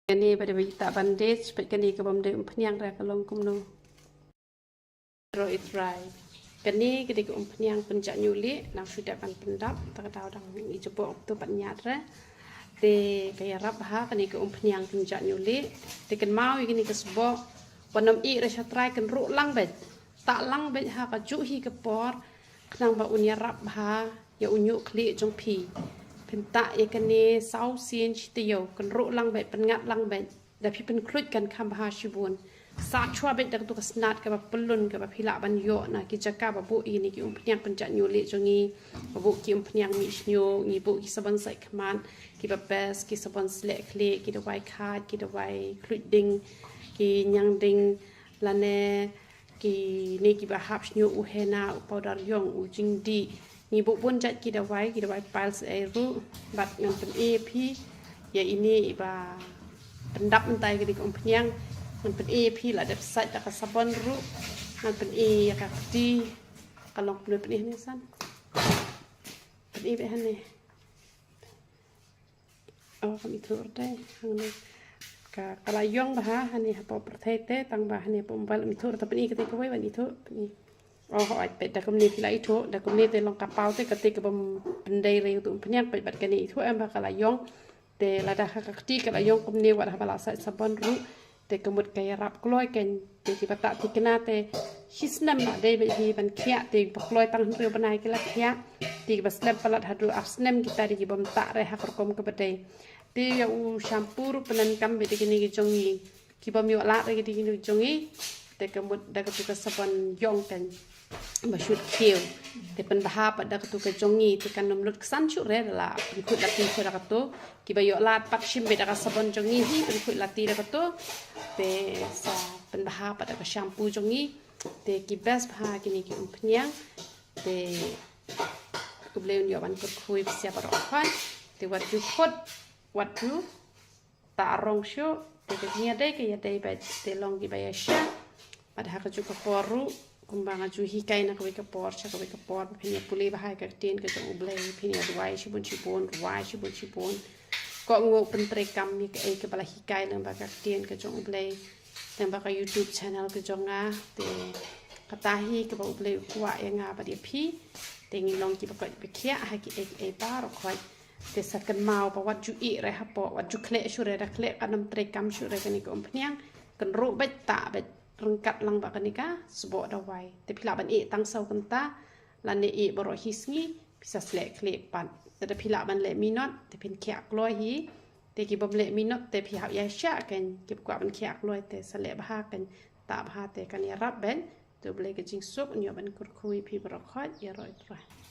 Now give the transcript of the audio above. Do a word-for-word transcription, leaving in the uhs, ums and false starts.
Kane ba dei ba ita bandage, peit kane ka bym dei umphniang re ka long kumno. Ro i trai. Kane ka dei ka umphniang pynjah ñiuh lieh, nang shu dep ban pyndap, ta ka daw dang i jabok tu pat ñiat re. Te ka ïarap bha kane ka umphniang pynjah ñiuh lieh. Te kynmaw ïa kane ka sboh, wat nym ïeh re sha trai, kynruh lang beit. Tah lang beit ha kajuh hi ka por, khnang ba un ïarap bha ïa u ñiuh khlieh jong phi. Phin tah ïa kane saw sien shi taïew, kynruh lang beit, pynngat lang beit. Da phi pynkhluit kan kham bha shibun. Sah shuwa beit da katu ka snat kaba pyllun kaba phi lah ban ïoh na ki jaka ba buh ïa kine ki umphniang pynjah ñiuh lieh jong ngi, ba buh ki umphniang mih shñiuh, ngi buh ki sabon sait khmat, kiba best, ki sabon sleh khlieh, ki dawai khat, ki dawai khluit ding, ki ñiang ding, lane kine kiba hap shñiuh, u henna, u powder ïong, u jingdih. Ngi buh bun jait ki dawai, ki dawai piles ei ruh. Bad ngan pyni ïa phi ïa ine iba pyndap mynta ïa kane ka umphniang. Ngan pyni ïa phi, la dep sait da ka sabon ruh. Ngan pyni ïa ka kti. Ka long kumno, pyni hangne san. Pyni beit hangne. Oh, kam ithuh te hangne. Ka, ka la ïong bha hangne hapoh pyrthei te, tang ba hangne hapoh mobile ym ithuh te. Pyni kata kawei ban ithuh, pyni. Oh, hooid, peit da kumne phi la ithuh, da kumne te long ka paw te, kata ka bym pyndei re utu umphniang, peit bad kane ithuh em ba ka la ïong. Te lada ha ka kti ka la ïong kumne, wat haba la sait sabon ruh, te ka mut ka ïarap kloi kein. Te kiba tah thikna te shi snem la dei beit hi ban khiah, te ba kloi tang hynriew bnai ki la khiah. Te kiba slem palat haduh ar snem kita dei ki bym tah re ha ka rukom kaba dei. Te ïa u shampoo ruh pyndonkam beit da kine ki jong ngi. Ki bym ïoh lad re ki dei kine ki jong ngi, te ka mut da katu ka sabon ïong kein ba shu khiew. Te pynbha pat da katu ka jong ngi, te kan ym lut ksan shuh re, da la pynkhuid lati shuh da katu. Kiba ïoh lad pat shim beit da ka sabon jong ngi hi, pynkhuid lati da katu. Te sa pynbha pat da ka shampoo jong ngi. Te ki best bha kine ki umphniang. Te U Blei un ïoh ban kyrkhu ïa phi baroh khoit. Te wat ju khot, wat ju tah rong shuh, te ka jingïadei ka ïadei beit, te long kiba ïaishah. Bad ha kajuh ka por ruh, kumba nga ju hikai na kawei ka por sha kawei ka por, ba phin ïa pule bha ïa ka ktien ka jong U Blei, phin ïa duwai shibun shibun, duwai shibun shibun. Kohnguh, pyntreikam ïa kaei kaba la hikai lyngba ka ktien ka jong U Blei, lyngba ka YouTube channel ka jong nga. Te kata hi kaba U Blei u kwah ïa nga bad ïa phi. Te ngin long kiba koit ba khiah ha kiei kiei baroh khoit. Te sa kynmaw ba wat ju ïeh re hapoh, wat ju khleh shuh re, da khleh kan ym treikam shuh re kane ka umphniang. Kynruh beit, tah beit, ryngkat lang bad kane ka sboh dawai. Te phi lah ban ïeh tang saw kynta, lane ïeh baroh hi sngi, phi sa sleh khlieh pat. Te da phi lah ban leh minot, te phin khiah kloi hi. Te ki bym leh minot te phi hap ïaishah kein, kiba kwah ban khiah kloi te sa leh bha kein, tah bha te kan ïarap beit. Te U Blei ka jingsuk un ïoh ban kyrkhu ïa phi baroh khoit, ïaroh ïa U Trai.